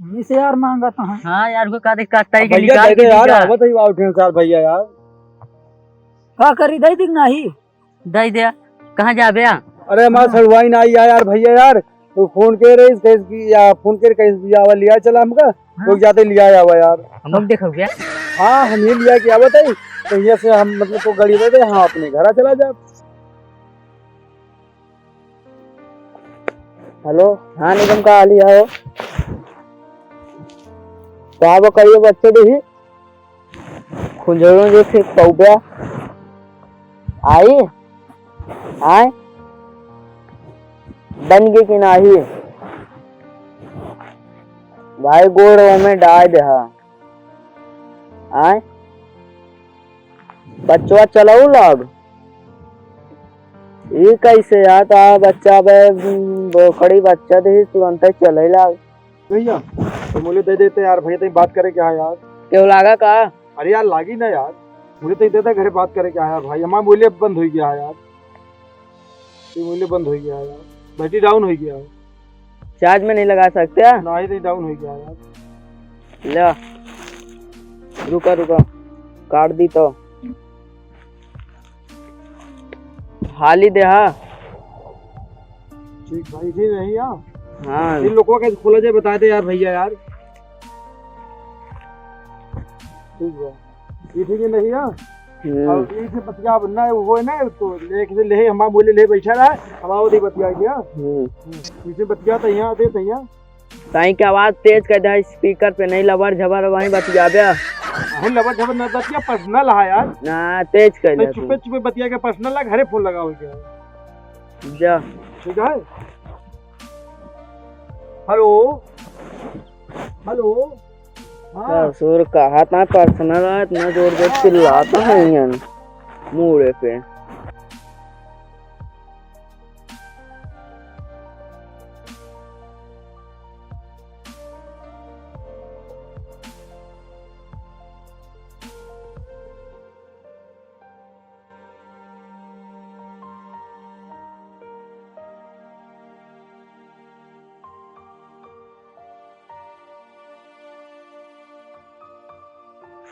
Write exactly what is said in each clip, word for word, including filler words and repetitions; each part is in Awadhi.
इसे यार मांगा तो है। हाँ यार, वो का देख, का ताई के भैया, निकाल दे दे के यार, निकाल। आवत है, आओ, ढेर सार भैया यार। का करी, दे दी कि नाही? दे दे। कहाँ जाबे? अरे, हमार हाँ। सड़ुआइन आई है यार, भैया यार, तो फोन के रही, कहिस कि या फोन के कहिस कि आवा लिया चला हमका, हाँ। तो जाते लिया आवा यार। हम लोग देखो क्या? हाँ, हम ही लिया के आवत है, तो ये से हम मतलब तो गाड़ी दे दे, हाँ, अपने घरा चला जा। हेलो, हाँ निगम, का हाल है हो? का बा, कहियो बच्चे देही? खुंजरो जो थे पौबा। आई? आय? बन गए कि नाही? भाई गोड़ में डाल दे हा। आय? बच्चवा चलाऊ लाग। ई कैसे यार, ता बच्चा बे, बोकड़ी बच्चा देही, तुरंत चले लाग। भैया, तो मुझे दे देते यार, भैया, तनी बात करे क्या है यार? क्यों लागा का? अरे यार, लागी ना यार, मुझे तो दे दे, घरे बात करे क्या है यार भाई, हमारा मोबाइल बंद हो गया है यार, ये मोबाइल बंद हो गया है यार, बैटरी डाउन हो गया है। चार्ज में नहीं लगा सकते? नहीं, नहीं, डाउन हो गया है यार। ले, रुका, रुका, काट दी तो। हाली दे, हाँ। ठीक भाई, इसी नहीं यार। हाँ। इन लोगों का खोला जाए, बता दे यार भैया यार। ठीक बा। ये ठीक है नहीं यार। हम्म। और ये से बतिया अब ना, वो है ना, तो लेके से ले, हमारा बोले ले बैठा रहा, हमारा वो दे बतिया गया। हम्म। हम्म। इसे बतिया तो यहाँ दे, तो यहाँ। ताई के आवाज तेज कर दे, स्पीकर पे नहीं लबर झबर वहीं बतियाबे। अरे लबर झबर ना बतिया, पर्सनल है यार। ना, तेज कर तो दे तू। चुपे चुपे बतिया के पर्सनल ला, घरे फोन लगाओ क्या? जा। ठीक है? हेलो, हेलो, हाँ। ससुर कहा था पर्सनल है, इतना जोर जोर चिल्लाता है यहाँ मुड़े पे।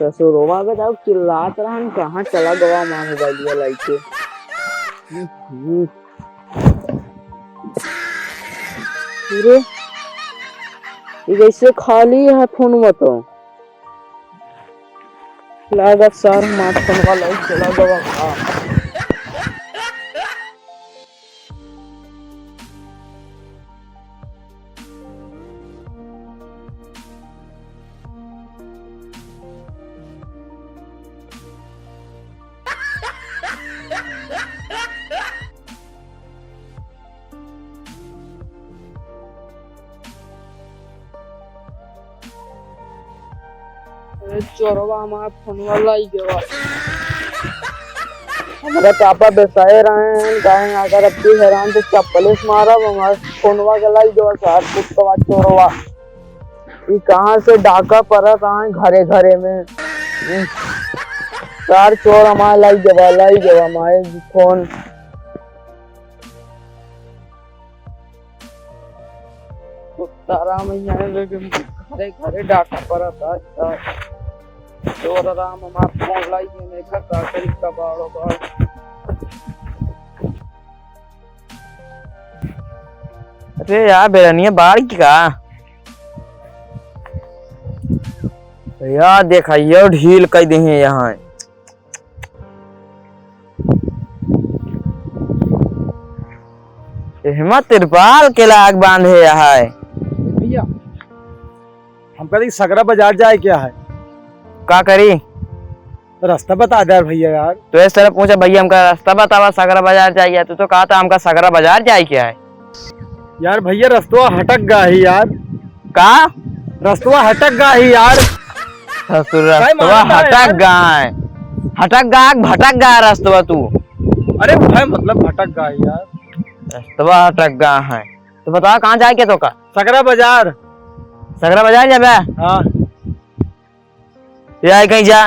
ससुरवा के जाओ चिल्लात रहन, कहाँ चला गवा माँ मोबाइलिया लाइके। हम्म। अरे, ये जैसे खाली है फोन में तो। लागत सार माथ फोनवा लाइक चला गवा का। अरे चोरवा हमार फोनवा लाई गवा। हमरा पापा बेसाए रहे हैं, कहे अगर अब भी हैरान तो चप्पले से मारब, हमार फोनवा के लाई गवा सार कुत्तवा चोरवा। ई कहाँ से डाका परत आए घरे घरे में। सार चोर हमार लाई गवा, लाई गवा हमार फोन। कुत्ता राम यहाँ है, लेकिन घरे घरे डाका परत है। चोर राम हमार फोन लाई है, नहीं का का करी का बाड़ो बाड़। अरे यार, बेरनिया बाढ़ की का? यार देखा, ये ढील कई दे हैं यहाँ। एहमा तिरपाल के लाग बांधे है। भैया, हमका तो सगरा बाजार जाए क्या है? का करी? रास्ता बता दे यार भैया यार। तो इस तरह पूछा, "भैया, हमका रास्ता बतावा, सगरा बाजार जाए।" तू तो कहा था, "हमका सगरा बाजार जाए क्या है?" यार भैया, रस्तवा हटक गा ही यार। का? रस्तवा हटक गा ही यार। ससुर, भाई, रस्तवा मानता है हटक यार। गा है। हटक गा, भटक गा रस्तवा तू। अरे भाई, मतलब भटक गा ही यार। रस्तवा हटक गा है। तो बताओ, कहाँ जाए के तो का? सगरा बाजार। सगरा बाजार जाबे? हाँ। या कहीं जा।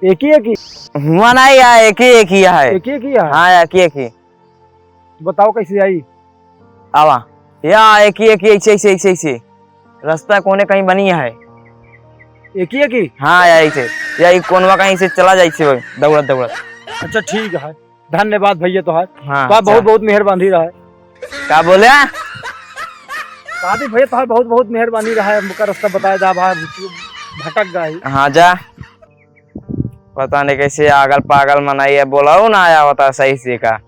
एक ही, एक ही। हुआ ना या एक ही, एक ही है। एक ही, एक ही है। हाँ, एक ही, एक ही। तो बताओ कैसे आई? आवा। या एक ही, एक ही, ऐसे, ऐसे, ऐसे, ऐसे। रास्ता कोने कहीं बनी है। एक ही, एक ही? हाँ, यही से, यही कोनवा कहीं से चला जाई से दौड़त दौड़त। अच्छा, ठीक है, धन्यवाद भैया तोहार। हाँ, तोहार अच्छा। बहुत बहुत मेहरबानी रहा है। का बोले? शादी भैया तोहार बहुत बहुत मेहरबानी रहा है, हमका रास्ता बताए दा भाई, भटक गए। हाँ, जा। पता नहीं कैसे आगल पागल मनाई है, बोलाओ ना आया होता सही से का।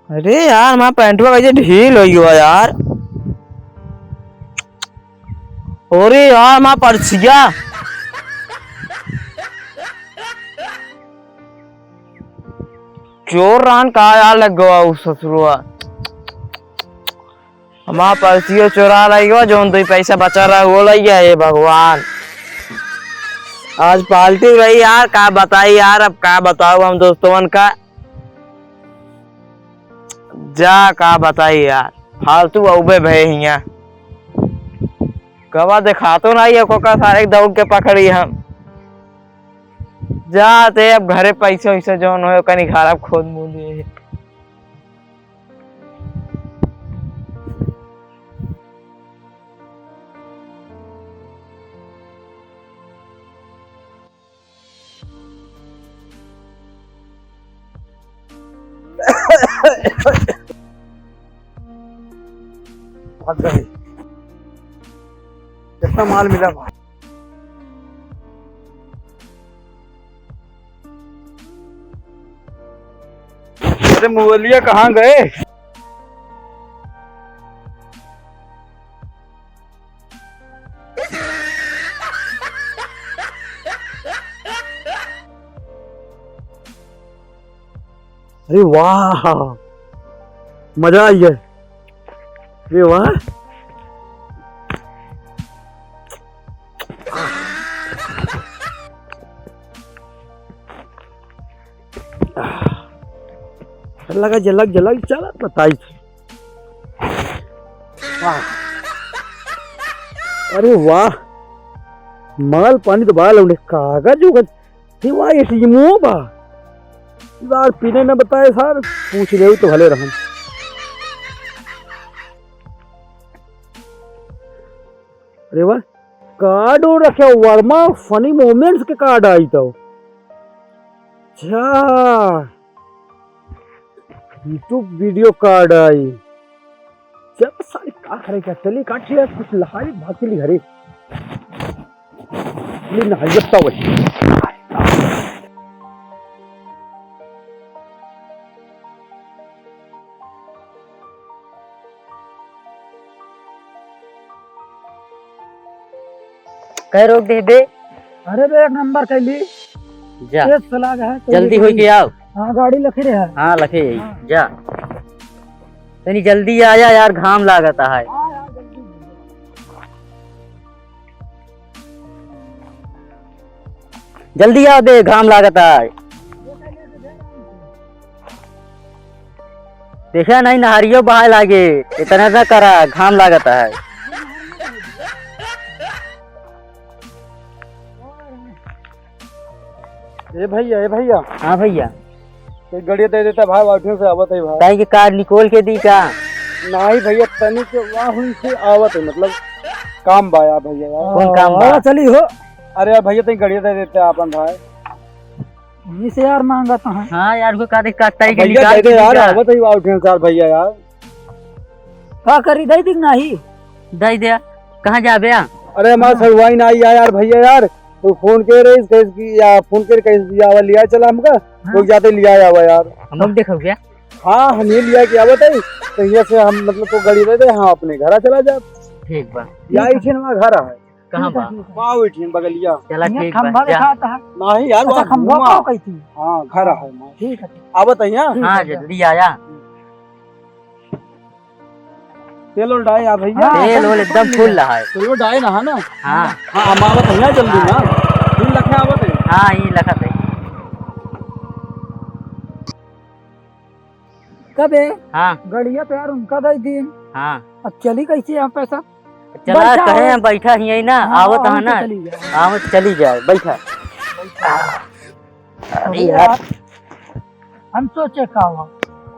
अरे यार, माँ पैंटवा कैसे ढील हो गया यार। अरे यार, माँ पर्सिया। चोर रहन का यार लग गवा उ ससुरवा। हमार पर्सियो चोरा लग गवा, जौन दुई पैसा बचा रहा वो लग गया। हे भगवान, आज पार्टी रही यार, का बताई यार, अब का बताओ हम दोस्तवन का। जा का बताई यार, फालतू अउबे भए हियाँ। कबा देखातो ना ये कोका सारे दौड़ के पकड़ी हम। जाते अब घरे पैसे वैसे जौन होए ओका निकालब खोद मुँह लिए। भाग गए। कितना माल मिला भाई? अरे मुगलिया कहाँ गए? अरे वाह, मजा आई है। अरे वाह, लगा झलक झलक चला बताई। वाह। अरे वाह, माल पानी तो बा लौंडे, कागज उगज, हे वाह, एटीएमो बा। यार, पिने न बताए सार, पूछ लेउ तो भले रहन। अरे वाह, कार्ड और रखे, वर्मा फनी मोमेंट्स के कार्ड आई तो। अच्छा, YouTube video कार्ड आई। चल सारी का करे क्या, चली काट लिया, कुछ लहाई भाग चली घरे। ये नहाई जब तक वही। कै रोक दे बे? अरे बे, एक नंबर कैली। जा। तेज से लाग है, जल्दी होई के आओ। हाँ, गाड़ी लखी रहे है। हाँ, लखी है। हाँ। जा। तनी जल्दी आया यार, घाम लागत है। हाँ, हाँ, जल्दी। जल्दी आ बे, घाम लागत है। देखा नहीं, नहरियो बहाए लागे, इतना ना करा, घाम लागत है। ए भैया, ए भैया। हाँ भैया। एक गड़िया दे देता भाई, वाठियों से आवत है भाई। ताई के कार्ड निकोल के दी का? नहीं भैया, तनी के वाहुन से आवत है, मतलब काम बा यार भैया यार। कौन काम बा? हाँ, चली हो। अरे यार भैया, तनी गड़िया दे देता आपन भाई। वहीं से यार मांगत है। हाँ यार, वो का देख का ताई के भैया निकाल दे के दे यार, दी का? आवत है वाठियों से यार भैया यार। का करी, दे दी कि नहीं? दे दे। कहाँ जाबे? अरे हमार हाँ। सड़ुआइन आई यार, यार भैया यार, तो फोन के रही, कहे कि या फोन के कहे कि आवा लिया चला हमका, हाँ। लोग जाते लिया आवा यार। हम लोग देखो क्या? हाँ, हम ही लिया के आवत है, तो यहाँ से हम मतलब तो गाड़ी दे दे, हाँ अपने घर चला जा। ठीक बा। या ठीक है। इठिन हमारा घर है। कहाँ बा? ठीक है, ठीक है। बा इठिन बगलिया। चला यहाँ ठीक बा, खंभा जा। दिखाता है। नहीं यार, अच्छा, वहाँ खंभा धुआं। पाओ कैसी? हाँ, घर है वहाँ। ठीक है, ठीक। आवत है यहाँ। ठीक हाँ, है, जा। जल्दी आया। तेल ओल डाए आ भैया। हाँ, तेल ओल एकदम फुल रहा है। तेल ओल डाए ना, है ना? हाँ। हाँ, हम आवत है ना जल्दी ना। हाँ। तीन लाख में आवत है। हाँ, ई लखत है। कबे? हाँ। गड़िया तो यार उनका दे दिन। हाँ। अब चली कैसे यहाँ पैसा? चला, बैठा कहे हो। हम बैठा ही है ना, हाँ, आवत है ना। चली जाए। आवत चली जाए, बैठा। अरे अरे यार। यार। हम सोचे का हुआ?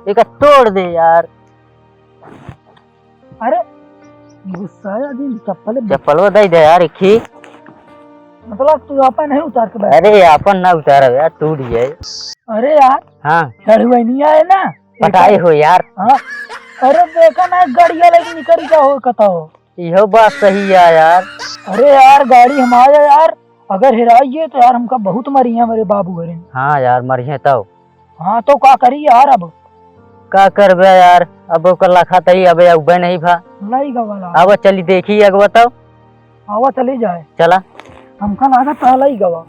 एका तोड़ दे यार। अरे, गुस्साया दिन चप्पल चप्पलवा दे दे यार, एक ही। मतलब, तू आपन नहीं उतार के बैठ? अरे, आपन ना उतारब यार, टूट जाए। अरे यार, हाँ। चढ़ुआ नहीं आए ना? पटाए हो यार। हाँ। अरे, देखा ना, गड़िया लेके निकल गया हो, कता हो। इहो बात सही है यार। अरे यार, गाड़ी हम आया यार, अगर हेराइए तो यार, हमका बहुत मरिहे मेरे बाबू घरे। हाँ यार, मरिहे तब। हाँ, तो का करी यार अब? का करबे यार, अब ओकर लखा तई अबे अउबे नहीं भा। लाई गवा ला। अब चली देखी अगवा तब। आवा चली जाए। चला। हमका लागत है लाई गवा।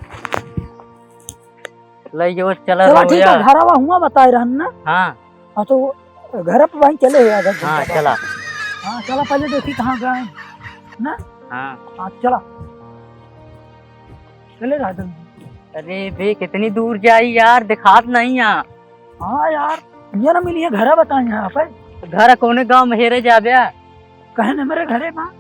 लाई गवा, चला चला, ठीक है, रोया। घरवा हुआ बताए रहन ना। हाँ। हाँ, तो घर पे वहीं चले हो अगर हाँ, चला। हाँ, चला, पहले देखी कहाँ गए हैं, ना? हाँ। हाँ, चला। चले रहा जल्दी। अरे बे, कितनी दूर जाई यार, दिखात नहीं यहाँ। हाँ यार, ये ना मिली है, घर बताए यहाँ पे। घर कौने गाँव में हेरे जाबे? कहे न मेरे घरे बा।